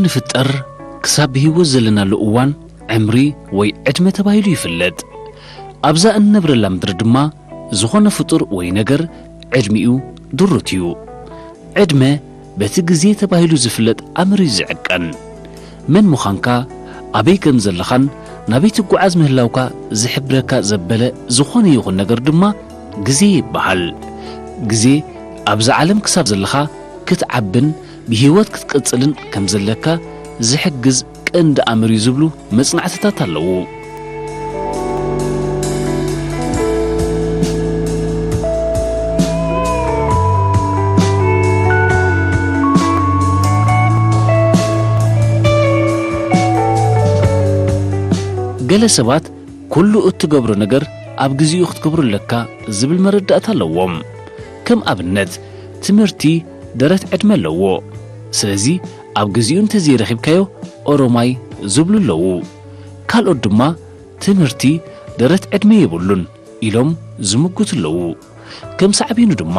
ንፍጠር ክሳብ ብህይወት ዘለናሉ እዋን ዕምሪ ወይ ዕድመ ተባሂሉ ይፍለጥ። ኣብዛ እንነብረላ ምድሪ ድማ ዝኾነ ፍጡር ወይ ነገር ዕድሚኡ ድሩት እዩ። ዕድመ በቲ ግዜ ተባሂሉ ዝፍለጥ ኣምር እዩ ዝዕቀን። መን ምዃንካ፣ ኣበይ ከም ዘለኻን ናበይ ትጓዓዝ ምህላውካ ዝሕብረካ ዘበለ ዝኾነ ይኹን ነገር ድማ ግዜ ይበሃል። ግዜ ኣብዛ ዓለም ክሳብ ዘለኻ ክትዓብን ብህይወት ክትቅጽልን ከም ዘለካ ዝሕግዝ ቀንዲ ኣምር እዩ ዝብሉ መጽናዕትታት ኣለዉ። ገለ ሰባት ኩሉ እትገብሮ ነገር ኣብ ግዜኡ ክትገብሮ ኣለካ ዝብል መረዳእታ ኣለዎም። ከም ኣብነት ትምህርቲ ደረት ዕድመ ኣለዎ። ስለዚ ኣብ ግዜኡ እንተዘይረኺብካዮ ኦሮማይ ዝብሉ ኣለዉ። ካልኦት ድማ ትምህርቲ ደረት ዕድመ የብሉን ኢሎም ዝምጉቱ ኣለዉ። ከም ሳዕቤኑ ድማ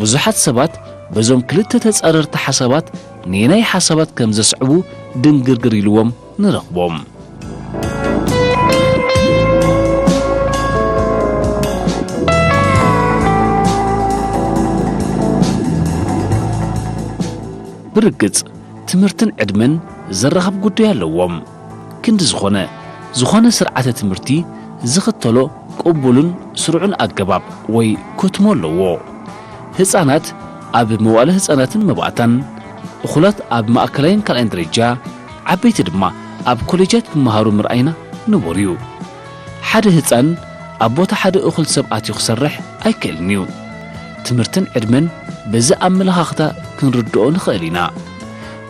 ብዙሓት ሰባት በዞም ክልተ ተጻረርቲ ሓሳባት ነየናይ ሓሳባት ከም ዘስዕቡ ድንግርግር ኢልዎም ንረኽቦም። ብርግጽ ትምህርትን ዕድመን ዘራኽብ ጉዳይ ኣለዎም። ክንዲ ዝኾነ፣ ዝኾነ ስርዓተ ትምህርቲ ዝኽተሎ ቅቡልን ስሩዕን ኣገባብ ወይ ኩትሞ ኣለዎ። ህጻናት ኣብ መዋእለ ህጻናትን መባእታን፣ እኹላት ኣብ ማእከላይን ካልኣይን ደረጃ፣ ዓበይቲ ድማ ኣብ ኮሌጃት ክመሃሩ ምርኣይና ንቡር እዩ። ሓደ ህጻን ኣብ ቦታ ሓደ እኹል ሰብ ኣትዩ ክሰርሕ ኣይክእልን እዩ። ትምህርትን ዕድመን በዚ ኣመለኻኽታ ክንርድኦ ንኽእል ኢና።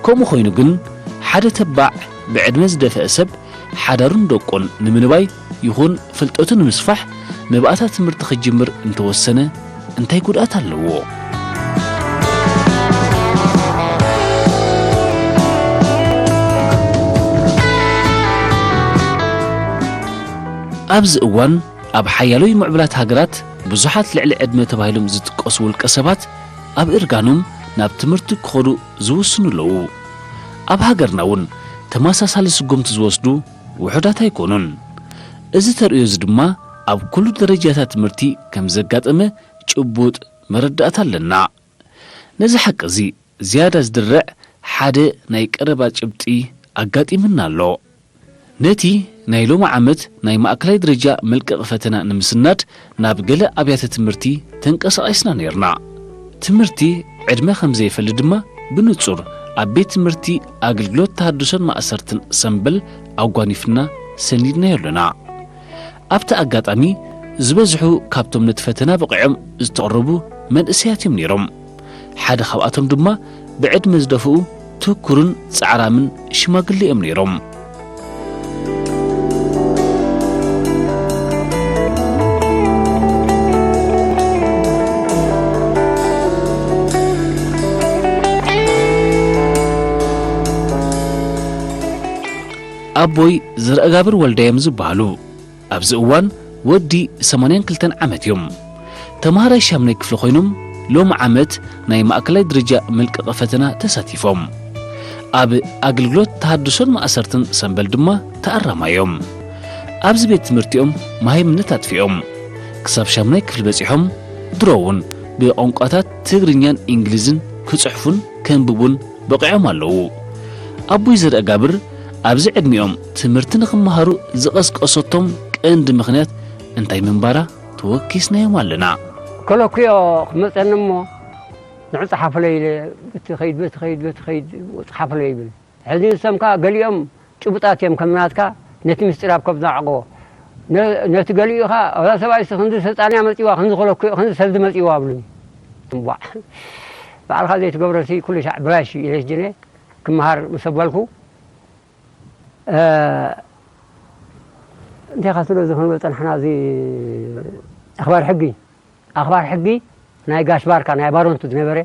ከምኡ ኮይኑ ግን፣ ሓደ ተባዕ ብዕድመ ዝደፍአ ሰብ ሓዳሩን ደቁን ንምንባይ ይኹን ፍልጠቱ ንምስፋሕ መባእታ ትምህርቲ ክጅምር እንተወሰነ እንታይ ጉድኣት ኣለዎ? ኣብዚ እዋን ኣብ ሓያሎ ምዕቡላት ሃገራት ብዙሓት ልዕሊ ዕድመ ተባሂሎም ዝጥቀሱ ውልቀ ሰባት ኣብ እርጋኖም ናብ ትምህርቲ ክኸዱ ዝውስኑ ኣለዉ። ኣብ ሃገርና እውን ተመሳሳሊ ስጉምቲ ዝወስዱ ውሑዳት ኣይኮኑን። እዚ ተርእዮ እዚ ድማ ኣብ ኩሉ ደረጃታት ትምህርቲ ከም ዘጋጠመ ጭቡጥ መረዳእታ ኣለና። ነዚ ሓቂ እዚ ዝያዳ ዝድርዕ ሓደ ናይ ቀረባ ጭብጢ ኣጋጢምና ኣሎ። ነቲ ናይ ሎሚ ዓመት ናይ ማእከላይ ደረጃ መልቀቒ ፈተና ንምስናድ ናብ ገለ ኣብያተ ትምህርቲ ተንቀሳቒስና ነይርና። ትምህርቲ ዕድመ ከም ዘይፈሊ ድማ ብንጹር ኣብ ቤት ትምህርቲ ኣገልግሎት ተሃድሶን ማእሰርትን ሰምበል ኣጓኒፍና ሰኒድናዮ ኣለና። ኣብቲ ኣጋጣሚ ዝበዝሑ ካብቶም ነቲ ፈተና በቒዖም ዝተቕርቡ መንእሰያት እዮም ነይሮም። ሓደ ካብኣቶም ድማ ብዕድመ ዝደፍኡ ትኩርን ጻዕራምን ሽማግለ እዮም ነይሮም። ኣቦይ ዘርእጋብር ወልዳዮም ዝበሃሉ ኣብዚ እዋን ወዲ ሰማንያን ክልተን ዓመት እዮም። ተምሃራይ ሻምናይ ክፍሊ ኮይኖም ሎም ዓመት ናይ ማእከላይ ደረጃ መልቀቒ ፈተና ተሳቲፎም። ኣብ ኣገልግሎት ተሃድሶን ማእሰርትን ሰምበል ድማ ተኣራማዮም። ኣብዚ ቤት ትምህርቲኦም መሃይምነት ኣጥፊኦም ክሳብ ሻምናይ ክፍሊ በጺሖም። ድሮ እውን ብቋንቋታት ትግርኛን እንግሊዝን ክጽሕፉን ከንብቡን በቒዖም ኣለዉ። ኣቦይ ዘርእጋብር ኣብዚ ዕድሚኦም ትምህርቲ ንኽመሃሩ ዝቐስቀሰቶም ቀንዲ ምኽንያት እንታይ ምንባራ ተወኪስናዮም ኣለና። ከለኩዮ ክመጸኒ እሞ ንዑ ጸሓፍለይ ኢለ፣ በቲ ኸይድ፣ በቲ ኸይድ፣ በቲ ኸይድ ጸሓፍለይ ይብል። ሕዚ ንሶም ከኣ ገሊኦም ጭቡጣት እዮም ከም ናትካ ነቲ ምስጢር ኣብ ከብድና ኣዕቕቦ። ነ-፣ ነቲ ገሊኡ ከኣ እዛ ሰብኣይሲ ክንዲ ሰይጣንያ መጺዋ፣ ክንዲ ከለኩዮ፣ ክንዲ ሰልዲ መጺዋ ኣብሉኒ። እምቧዕ። ባዕልኻ ዘይትገብሮሲ ኩሉ ሻዕ ብላሽ እዩ ኢለ ስጅነ ክመሃር ምስ ኣበልኩ፣ እ፣ እንታይ ኢኻ ትብሎ እዚ ክንብል ጸናሕና፣ እዚ ኣኽባር ሕጊ፣ ኣኽባር ሕጊ ናይ ጋሽ ባርካ፣ ናይ ባሮንቱ ዝነበረ፣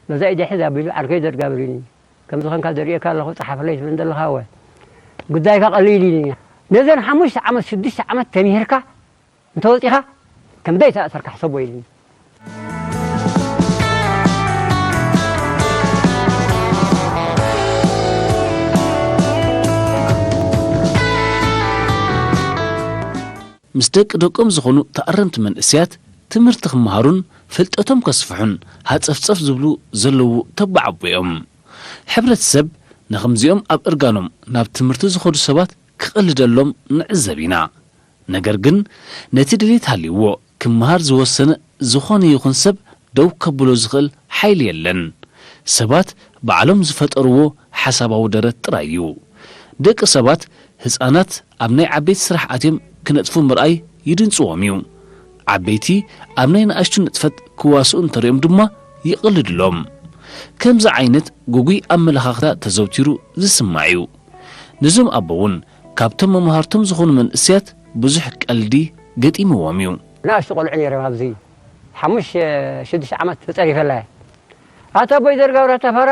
በዛ ኢደ ሕዝ ኣቢሉ፣ ዓርከይ ዘርጋብር ኢሉኒ። ከምዚ ኸንካ ዘርእየካ ኣለኹ፣ ጸሓፍለይ ትብል ዘለኻ፣ እወ። ጉዳይካ ቀሊል ኢሉኒ። ነዘን ሓሙሽተ ዓመት፣ ሽዱሽተ ዓመት ተሚሂርካ እንተወጺኻ፣ ከም ዘይተኣሰርካ ሕሰቦ ኢሉኒ። ምስ ደቂ ደቆም ዝኾኑ ተኣረምቲ መንእሰያት ትምህርቲ ክመሃሩን ፍልጠቶም ከስፍሑን ሃጸፍጸፍ ዝብሉ ዘለዉ ተባዓቦ እዮም። ሕብረተሰብ ንኸምዚኦም ኣብ እርጋኖም ናብ ትምህርቲ ዝኸዱ ሰባት ክቕልደሎም ንዕዘብ ኢና። ነገር ግን ነቲ ድሌት ሃልይዎ ክመሃር ዝወሰነ ዝኾነ ይኹን ሰብ ደው ከብሎ ዝኽእል ሓይሊ የለን። ሰባት ባዕሎም ዝፈጠርዎ ሓሳባዊ ደረት ጥራይ እዩ። ደቂ ሰባት ህጻናት ኣብ ናይ ዓበይቲ ስራሕ ኣትዮም ክነጥፉ ምርኣይ ይድንጽዎም እዩ። ዓበይቲ ኣብ ናይ ንኣሽቱ ንጥፈት ክዋስኡ እንተሪኦም ድማ ይቕልድሎም። ከምዚ ዓይነት ግጉይ ኣመለኻኽታ ተዘውቲሩ ዝስማዕ እዩ። ነዞም ኣቦ እውን ካብቶም መማህርቶም ዝኾኑ መንእሰያት ብዙሕ ቀልዲ ገጢምዎም እዩ። ንኣሽቱ ቆልዑ ነይሮም ኣብዚ ሓሙሽ ሽዱሽተ ዓመት ተጸሪፈላ እየ። ኣታ ኣቦይ ዘርጋብራ ተፋራ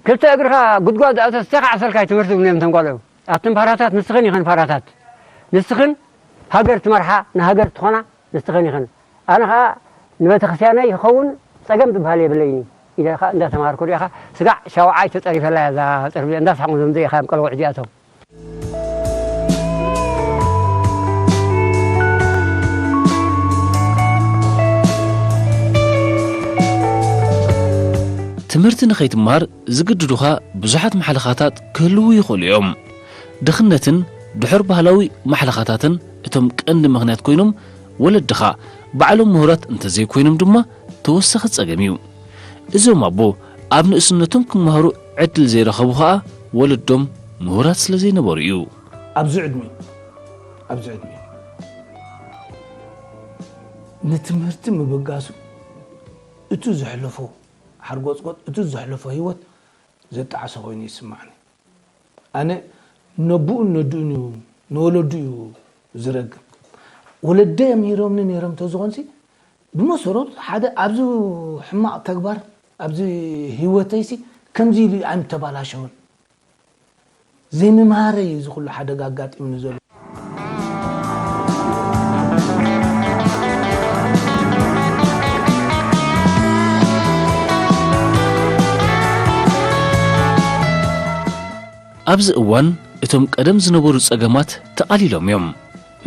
ክልተ እግርኻ ጉድጓድ ኣእተስ ተኻዕሰልካይ ትምህርቲ ዝብሉን እዮም እቶም ቆልዑ። ኣትን ፋራታት ንስኽን ኢኽን ፋራታት። ንስኽን ሃገር ትመርሓ ንሃገር ትኾና ንስኽን ኢኽን። ኣነ ኸኣ ንቤተክርስትያነይ ይኸውን ጸገም ዝበሃል የብለይን እዩ ኢለ ኸኣ እንዳተማሃርኩ ሪኢኻ ስጋዕ ሻውዓይ ተጸሪፈላ እያ እዛ ጽርቢ እንዳሳሕቑ ዘምጽኡ ኢኻ እዮም ቀልዑ ሕጂ ኣቶም። ትምህርቲ ንኸይትመሃር ዝግድዱኻ ብዙሓት ማሕለኻታት ክህልዉ ይኽእሉ እዮም። ድኽነትን ድሑር ባህላዊ ማሕለኻታትን እቶም ቀንዲ ምኽንያት ኮይኖም፣ ወለድኻ ባዕሎም ምሁራት እንተዘይኮይኖም ድማ ተወሳኺ ጸገም እዩ። እዞም ኣቦ ኣብ ንእስነቶም ክመሃሩ ዕድል ዘይረኸቡ ኸኣ ወለዶም ምሁራት ስለ ዘይነበሩ እዩ። ኣብዚ ዕድመ፣ ኣብዚ ዕድመ ንትምህርቲ ምብጋሱ፣ እቱ ዘሕለፎ ሓርጎጽጎጽ፣ እቱ ዘሕለፎ ህይወት ዘጣዕሰ ኮይኑ ይስማዕኒ። ኣነ ነቡኡን ነድኡን እዩ፣ ንወለዱ እዩ ዝረግም። ወለደይ ኣምሂሮምኒ ነይሮም እንተዝኾንሲ፣ ብመሰረቱ ሓደ ኣብዚ ሕማቕ ተግባር፣ ኣብዚ ህይወተይሲ ከምዚ ኢሉ ኣይምተባላሸወን። ዘይምምሃረይ እዩ እዚ ኩሉ ሓደጋ ኣጋጢሙኒ ዘሎ። ኣብዚ እዋን እቶም ቀደም ዝነበሩ ጸገማት ተቓሊሎም እዮም።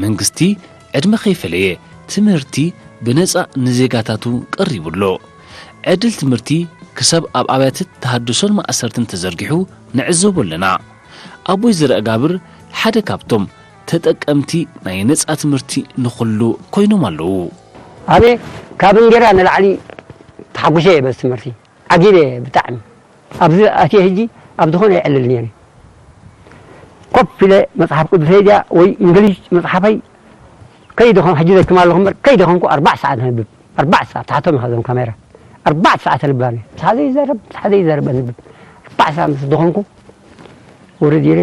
መንግስቲ ዕድመ ከይፈለየ ትምህርቲ ብነጻ ንዜጋታቱ ቀሪቡ ኣሎ። ዕድል ትምህርቲ ክሳብ ኣብ ኣብያተ ተሃድሶን ማእሰርትን ተዘርጊሑ ንዕዘቦ ኣለና። ኣቦይ ዘርአጋብር ሓደ ካብቶም ተጠቀምቲ ናይ ነጻ ትምህርቲ ንኹሉ ኮይኖም ኣለዉ። ኣነ ካብ እንጌራ ንላዕሊ ተሓጒሰ እየ በዚ ትምህርቲ። ዓጊበ እየ ብጣዕሚ። ኣብዚ ኣትየ ሕጂ ኣብ ዝኾነ የዕልል ነይረ። ኮፍ ኢለ መጽሓፍ ቅዱሰይ ድያ ወይ እንግሊሽ መጽሓፈይ ከይደኸም-፣ ሕጂ ዘክም ኣለኹ እምበር ከይደኸምኩ ኣርባዕ ሰዓት ኣንብብ። ኣርባዕ ሰዓት፣ ትሓቶም ኢኻ እዞም ካሜራ። ኣርባዕ ሰዓት ኣንብብ ኣነ። ምሳሓ ዘይዛረብ፣ ምሳሓ ዘይዛረብ ኣንብብ። ኣርባዕ ሰዓት ምስ ደኸምኩ ውርድ ኢለ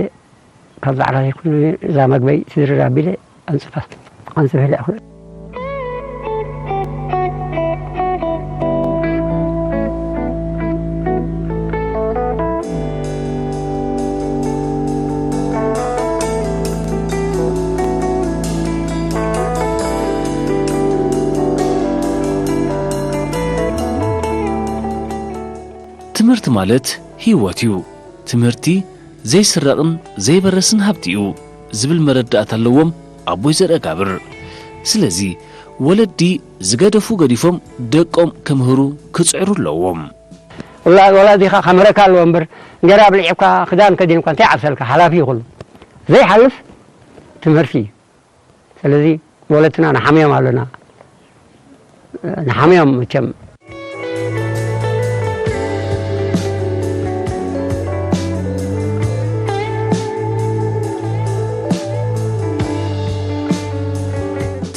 ካብዛ ዓራት ኣይኮነ እዛ መግበይ ስድርር ኣቢለ ኣንጽፋ፣ ኣንጽፈ ኢለ ኣኹ። ትምህርቲ ማለት ህይወት እዩ። ትምህርቲ ዘይስረቕን ዘይበረስን ሃብቲ እዩ ዝብል መረዳእታ ኣለዎም ኣቦይ ዘርአጋብር። ስለዚ ወለዲ ዝገደፉ ገዲፎም ደቆም ከምህሩ ክጽዕሩ ኣለዎም። ወላ-፣ ወላዲኻ ከምህረካ ኣለዎ እምበር፣ እንጀራ ኣብሊዕካ፣ ክዳን ከዲንካ፣ እንታይ ዓብሰልካ? ሓላፊ እዩ ኩሉ። ዘይሓልፍ ትምህርቲ እዩ። ስለዚ ወለትና ንሓምዮም ኣለና። ንሓምዮም መቸም።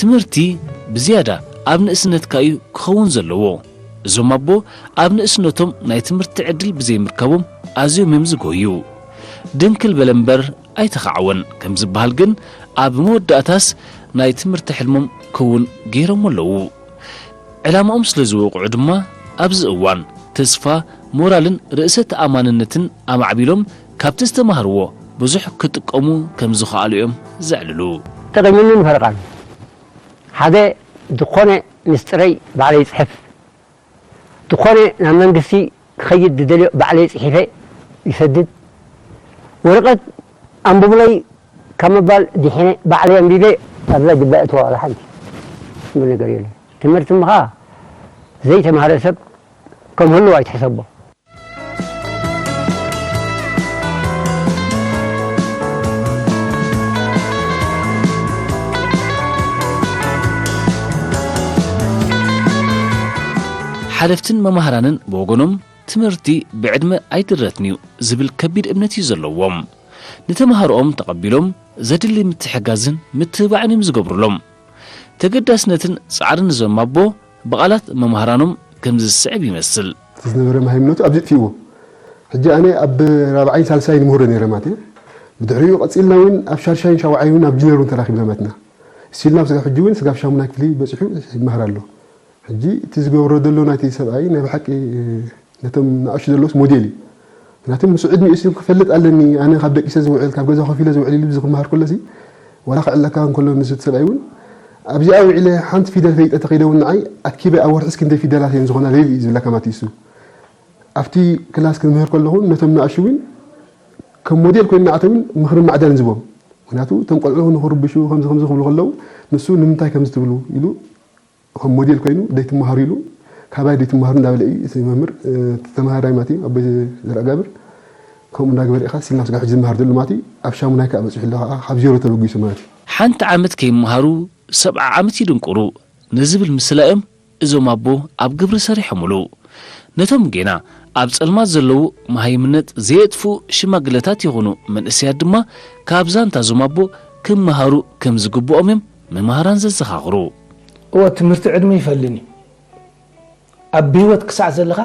ትምህርቲ ብዝያዳ ኣብ ንእስነትካ እዩ ክኸውን ዘለዎ። እዞም ኣቦ ኣብ ንእስነቶም ናይ ትምህርቲ ዕድል ብዘይምርካቦም ኣዝዮም እዮም ዝጎዩ። ድንክል በለ እምበር ኣይተኻዕወን ከም ዝበሃል ግን፣ ኣብ መወዳእታስ ናይ ትምህርቲ ሕልሞም ክውን ገይሮሞ ኣለዉ። ዕላማኦም ስለ ዝወቕዑ ድማ፣ ኣብዚ እዋን ተስፋ፣ ሞራልን ርእሰ ተኣማንነትን ኣማዕቢሎም፣ ካብቲ ዝተማህርዎ ብዙሕ ክጥቀሙ ከም ዝኸኣሉ እዮም ዘዕልሉ። ጠቒሙኒ ንፈረቓን ሓደ ዝኾነ ምስጢረይ ባዕለይ ይጽሕፍ። ዝኾነ ናብ መንግስቲ ክኸይድ ዝደልዮ ባዕለይ ጽሒፈ ይሰድድ። ወረቐት ኣንብቡለይ ካብ ምባል ድሒነ ባዕለይ ኣንቢበ ኣብዛ ጅባ እትዋ ዋላ ሓንቲ ዝብል ነገር የለን። ትምህርቲ ምኻ ዘይተማህረ ሰብ ከም ህሉው ኣይትሕሰቦ። ሓለፍትን መማህራንን ብወገኖም ትምህርቲ ብዕድመ ኣይድረትን እዩ ዝብል ከቢድ እምነት እዩ ዘለዎም። ንተምሃሮኦም ተቐቢሎም ዘድሊ ምትሕጋዝን ምትብባዕን እዮም ዝገብሩሎም። ተገዳስነትን ጻዕርን እዞም ኣቦ ብቓላት መምሃራኖም ከምዚ ዝስዕብ ይመስል። እቲ ዝነበረ መሃይምነቱ ኣብዚ ጥፊእዎ። ሕጂ ኣነ ኣብ ራብዓይን ሳልሳይን ይምህሮ ነይረ ማለት እዩ። ብድሕሪኡ ቀጺልና እውን ኣብ ሻድሻይን ሻውዓይን እውን ኣብ ጂነር እውን ተራኺብና ማለት ኢና። ስቲል ናብ ስጋብ ሕጂ እውን ስጋብ ሻሙናይ ክፍሊ በጺሑ ይመሃር ኣሎ። ሕጂ እቲ ዝገብሮ ዘሎ ናይቲ ሰብኣይ ናይ ብሓቂ ነቶም ንኣሽቱ ዘለውስ ሞዴል እዩ። ምክንያቱ ምስ ዕድሚኡ እሱ ክፈልጥ ኣለኒ፣ ኣነ ካብ ደቂሰ ዝውዕል፣ ካብ ገዛ ኮፍ ኢለ ዝውዕል ኢሉ ዝክመሃር ከሎ ሲ፣ ዋላ ክዕለካ እንከሎ ንሱ እቲ ሰብኣይ እውን ኣብዚኣ ውዒለ ሓንቲ ፊደል ፈይጠ ተኸይደ እውን ንዓይ ኣኪበ ኣብ ወርሒ እስኪ ክንደይ ፊደላት እየን ዝኾና ለይል እዩ ዝብለካ ማለት እዩ እሱ። ኣብቲ ክላስ ክምህር ከለኹ ነቶም ንኣሽቱ እውን ከም ሞዴል ኮይኑ ንዓቶም እውን ምኽርን ማዕዳን ዝቦም። ምክንያቱ እቶም ቆልዑ ንኽርብሹ ከምዚ ከምዚ ክብሉ ከለዉ ንሱ ንምንታይ ከምዚ ትብሉ ኢሉ ከም ሞዴል ኮይኑ ደይትመሃሩ ኢሉ ካባይ ደይትመሃሩ እንዳበለ እዩ እቲ መምህር፣ እ፣ እቲ ተመሃራይ ማለት እዩ ኣቦይ ዘርኣጋብር ከምኡ እንዳገበረ ኢኻ ሲል ናብ ስጋብ ሕጂ ዝመሃር ዘሎ ማለት እዩ። ኣብ ሻሙናይ ከዓ በፂሑ ኣሎ ከዓ ካብ ዜሮ ተበጊሱ ማለት እዩ። ሓንቲ ዓመት ከይመሃሩ ሰብዓ ዓመት ይድንቁሩ ንዝብል ምስላ እዮም እዞም ኣቦ ኣብ ግብሪ ሰሪሖምሉ። ነቶም ጌና ኣብ ጸልማት ዘለዉ መሃይምነት ዘየጥፍኡ ሽማግለታት ይኹኑ መንእሰያት ድማ ካብ ዛንታ እዞም ኣቦ ክመሃሩ ከም ዝግብኦም እዮም መማህራን ዘዘኻኽሩ። እወ፣ ትምህርቲ ዕድመ ይፈልን እዩ። ኣብ ብህይወት ክሳዕ ዘለኻ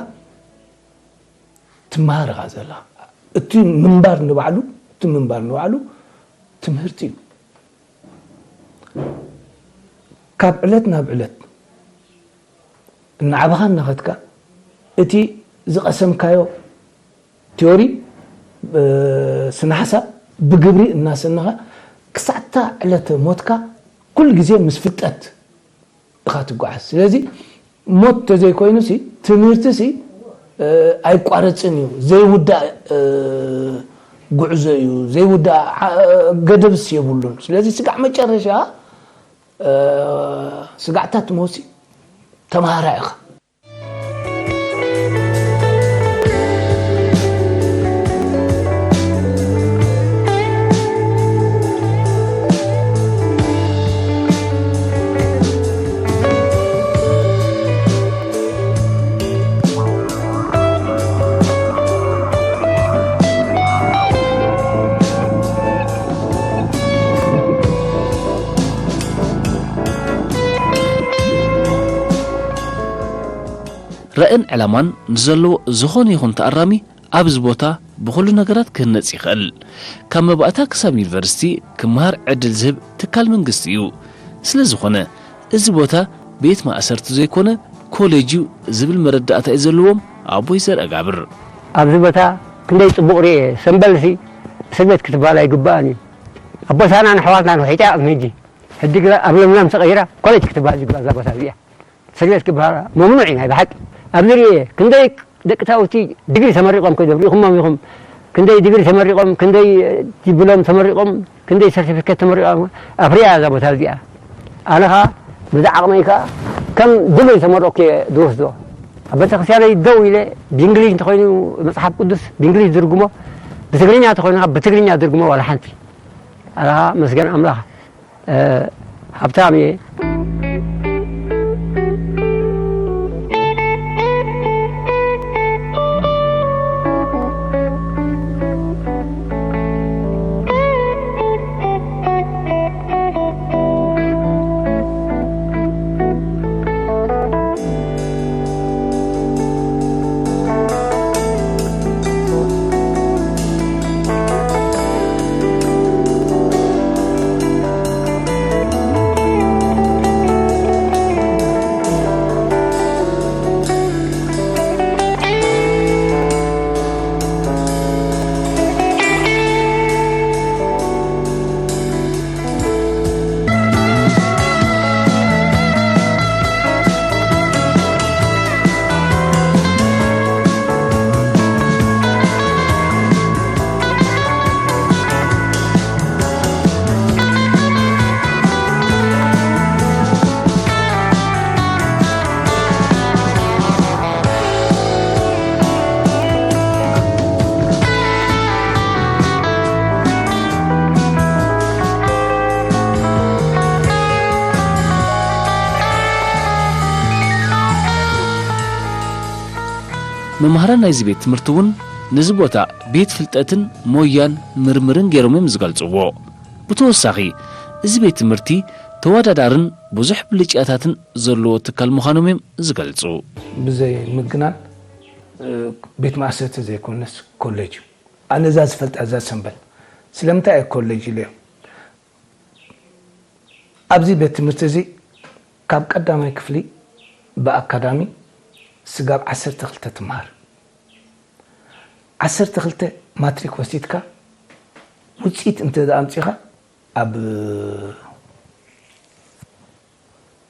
ትመሃር ኢኻ ዘለኻ። እቲ ምንባር ንባዕሉ፣ እቲ ምንባር ንባዕሉ ትምህርቲ እዩ። ካብ ዕለት ናብ ዕለት እናዓበኻ እናኸድካ እቲ ዝቐሰምካዮ ቲዮሪ፣ እ፣ ስነ ሓሳብ ብግብሪ እናሰነኻ ክሳዕታ ዕለተ ሞትካ ኩሉ ግዜ ምስ ፍልጠት ኢኻ ትጓዓዝ። ስለዚ ሞት ተዘይኮይኑሲ ትምህርቲሲ፣ እ፣ ኣይቋረጽን እዩ። ዘይውዳእ፣ እ፣ ጉዕዞ እዩ። ዘይውዳእ ዓ-፣ ገደብስ የብሉን። ስለዚ ስጋዕ መጨረሻ፣ እ፣ ስጋዕታት ሞትሲ ተምሃራይ ኢኻ። ራእን ዕላማን ንዘለዎ ዝኾነ ይኹን ተኣራሚ ኣብዚ ቦታ ብኹሉ ነገራት ክህነጽ ይኽእል። ካብ መባእታ ክሳብ ዩኒቨርሲቲ ክመሃር ዕድል ዝህብ ትካል መንግስቲ እዩ። ስለ ዝኾነ እዚ ቦታ ቤት ማእሰርቲ ዘይኮነ ኮሌጅ እዩ ዝብል መረዳእታ እዩ ዘለዎም ኣቦይ ዘርኣጋብር። ኣብዚ ቦታ ክንደይ ጽቡቕ ርእየ፣ ሰምበልሲ እስር ቤት ክትበሃል ኣይግባእን እዩ። ኣቦታናን ኣሕዋትናን ውሒጣ ቅድሚ ሕጂ ሕጂ ግና ኣብ ለምለም ተቐይራ ኮሌጅ ክትበሃል ዝግባእ እዛ ቦታ እዚኣ። እስር ቤት ክበሃል መምኑዕ እዩ ናይ ብሓቂ። ኣብዚ ርእየ ክንደይ ደቂ ታውቲ ዲግሪ ተመሪቖም ከይዶም ርኢኹሞም ኢኹም። ክንደይ ዲግሪ ተመሪቖም፣ ክንደይ ዲብሎም ተመሪቖም፣ ክንደይ ሰርቲፊኬት ተመሪቖም ኣፍርያ እዛ ቦታ እዚኣ። ኣነ ኸኣ በዚ ዓቕመይ ከኣ ከም ድሉይ ተመረቕኩ እየ ዝወስዶ። ኣብ ቤተክርስትያነይ ደው ኢለ ብእንግሊዝ እንተኾይኑ መጽሓፍ ቅዱስ ብእንግሊዝ ዝርጉሞ፣ ብትግርኛ እንተኾይኑ ኸኣ ብትግርኛ ዝርጉሞ ዋላ ሓንቲ። ኣነ ኸኣ መስገን ኣምላኽ። እ፣ ሃብታም እየ። መማህራን ናይዚ ቤት ትምህርቲ እውን ነዚ ቦታ ቤት ፍልጠትን ሞያን ምርምርን ገይሮም እዮም ዝገልጽዎ። ብተወሳኺ፣ እዚ ቤት ትምህርቲ ተወዳዳርን ብዙሕ ብልጫታትን ዘለዎ ትካል ምዃኖም እዮም ዝገልጹ። ብዘይ ምግናን፣ እ፣ ቤት ማእሰርቲ ዘይኮነስ ኮሌጅ እዩ። ኣነ እዛ ዝፈልጣ እዛ ሰምበል። ስለምንታይ እየ ኮሌጅ ኢለዮ? ኣብዚ ቤት ትምህርቲ እዚ ካብ ቀዳማይ ክፍሊ ብኣካዳሚ ስጋብ ዓሰርተ ክልተ ትመሃር። ዓሰርተ ክልተ ማትሪክ ወሲድካ ውፅኢት እንተ ኣምፂኻ ኣብ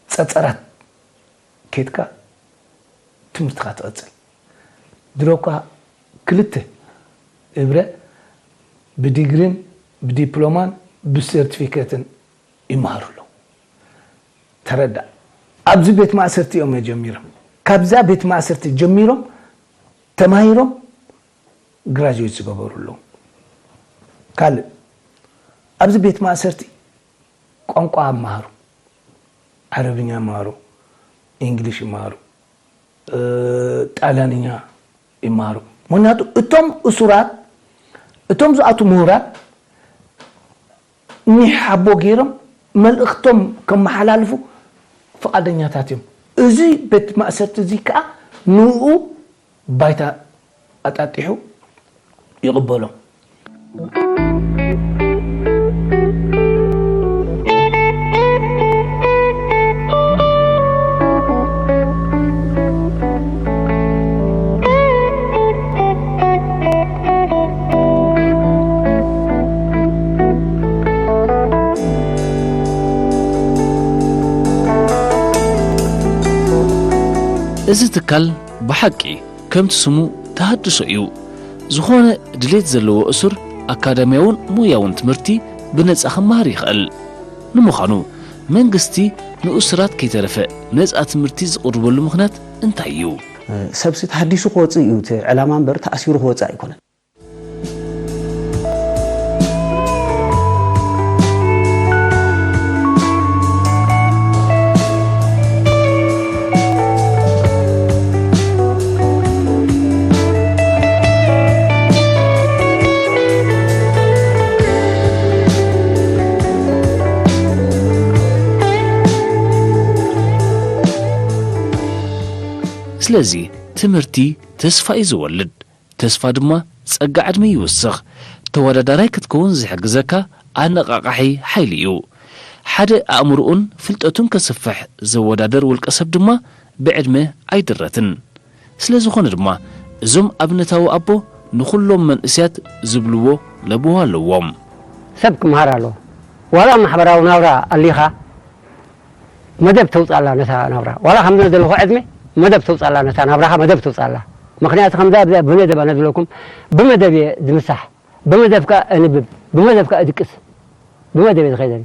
ፀፀራት ኬድካ ትምህርትኻ ትቐፅል። ድሮ እኳ ክልተ እብረ ብዲግሪን ብዲፕሎማን ብሰርቲፊኬትን ይመሃሩ ኣለዉ። ተረዳእ። ኣብዚ ቤት ማእሰርቲ እዮም ጀሚሮም። ካብዛ ቤት ማእሰርቲ ጀሚሮም ተማሂሮም ግራጁዌት ዝገበሩ ኣለዉ። ካልእ ኣብዚ ቤት ማእሰርቲ ቋንቋ ይመሃሩ፣ ዓረብኛ ይመሃሩ፣ ኢንግሊሽ ይመሃሩ፣ እ፣ ጣልያንኛ ይመሃሩ። ምኽንያቱ እቶም እሱራት፣ እቶም ዝኣቱ ምሁራት ኒሕ ሓቦ ገይሮም መልእኽቶም ከመሓላልፉ ፍቓደኛታት እዮም። እዚ ቤት ማእሰርቲ እዚ ከኣ ንኡ ባይታ ኣጣጢሑ ይቕበሎም። እዚ ትካል ብሓቂ ከምቲ ስሙ ተሃድሶ እዩ። ዝኾነ ድሌት ዘለዎ እሱር ኣካዳሚያውን ሞያውን ትምህርቲ ብነጻ ክመሃር ይኽእል። ንምዃኑ መንግስቲ ንእሱራት ከይተረፈ ነጻ ትምህርቲ ዝቕርበሉ ምኽንያት እንታይ እዩ? ሰብሲ ተሃዲሱ ክወፅእ እዩ እቲ ዕላማ እምበር ተኣሲሩ ክወፅእ ኣይኮነን። ስለዚ ትምህርቲ ተስፋ እዩ ዝወልድ። ተስፋ ድማ ጸጋ ዕድመ ይውስኽ። ተወዳዳራይ ክትከውን ዝሕግዘካ ኣነቓቓሒ ሓይሊ እዩ። ሓደ ኣእምሮኡን ፍልጠቱን ከስፍሕ ዘወዳደር ውልቀ ሰብ ድማ ብዕድመ ኣይድረትን። ስለ ዝኾነ ድማ እዞም ኣብነታዊ ኣቦ ንኹሎም መንእስያት ዝብልዎ ለበዋ ኣለዎም። ሰብ ክመሃር ኣለዎ። ዋላ ማሕበራዊ ናብራ ኣሊኻ መደብ ተውፅኣላ ነታ ናብራ። ዋላ ከምዚ ዘለኹ ዕድመ መደብ ተውፅኣላ ነታ ናብራኻ መደብ ተውፅኣላ። ምኽንያቱ ከምዛ ብዛ ብመደብ ኣነ ዝብለኩም ብመደብ እየ ዝምሳሕ። ብመደብ ከ ኣንብብ፣ ብመደብ ከ እድቅስ። ብመደብ እየ ዝኸይደኒ።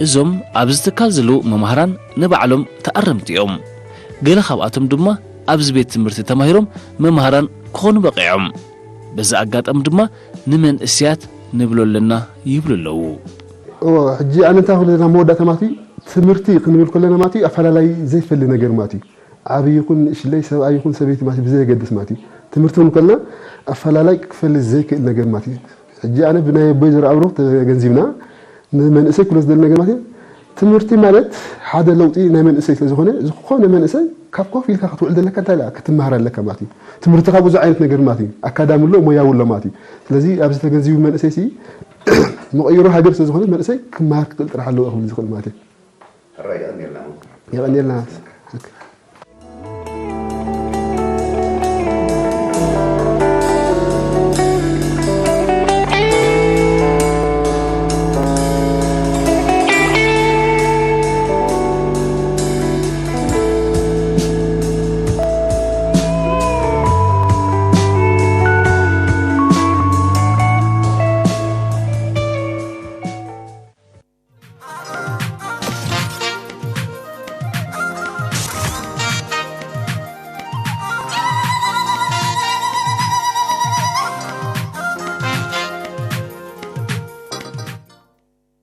እዞም ኣብዚ ትካል ዘለዉ መማህራን ንባዕሎም ተኣረምቲ እዮም። ገለ ካብኣቶም ድማ ኣብዚ ቤት ትምህርቲ ተማሂሮም መማህራን ክኾኑ በቒዖም። በዚ ኣጋጣሚ ድማ ንመንእስያት ንብሎ ኣለና ይብሉ ኣለዉ። እወ፣ ሕጂ ኣነ እንታይ ክብል ዘለና መወዳእታ ማለት እዩ፣ ትምህርቲ ክንብል ከለና ማለት እዩ፣ ኣፈላላይ ዘይፈሊ ነገር ማለት እዩ። ዓብዪ ይኹን ንእሽለይ፣ ሰብኣይ ይኹን ሰበይቲ ማለት እዩ፣ ብዘየገድስ ማለት እዩ። ትምህርቲ ክንብል ከለና ኣፈላላይ ክፈሊ ዘይክእል ነገር ማለት እዩ። ሕጂ ኣነ ብናይ ኣቦይ ዘርኣብሩኽ ተገንዚብና፣ ንመንእሰይ ክብሎ ዝደሊ ነገር ማለት እዩ፣ ትምህርቲ ማለት ሓደ ለውጢ ናይ መንእሰይ ስለ ዝኾነ፣ ዝኾነ መንእሰይ ካብ ኮፍ ኢልካ ክትውዕል ዘለካ እንታይ ኢላ ክትመሃር ኣለካ ማለት እዩ። ትምህርቲ ካብ ብዙሕ ዓይነት ነገር ማለት እዩ። ኣካዳሚ ኣሎ፣ ሞያዊ ኣሎ ማለት እዩ። ስለዚ ኣብዚ ተገንዚቡ መንእሰይ ሲ መቐይሮ ሃገር ስለ ዝኾነ መንእሰይ ክመሃር ክትእል ጥራሕ ኣለዎ ክብል ዝኽእል ማለት እዩ። ሕራይ የቐንየልና። የቐንየልና።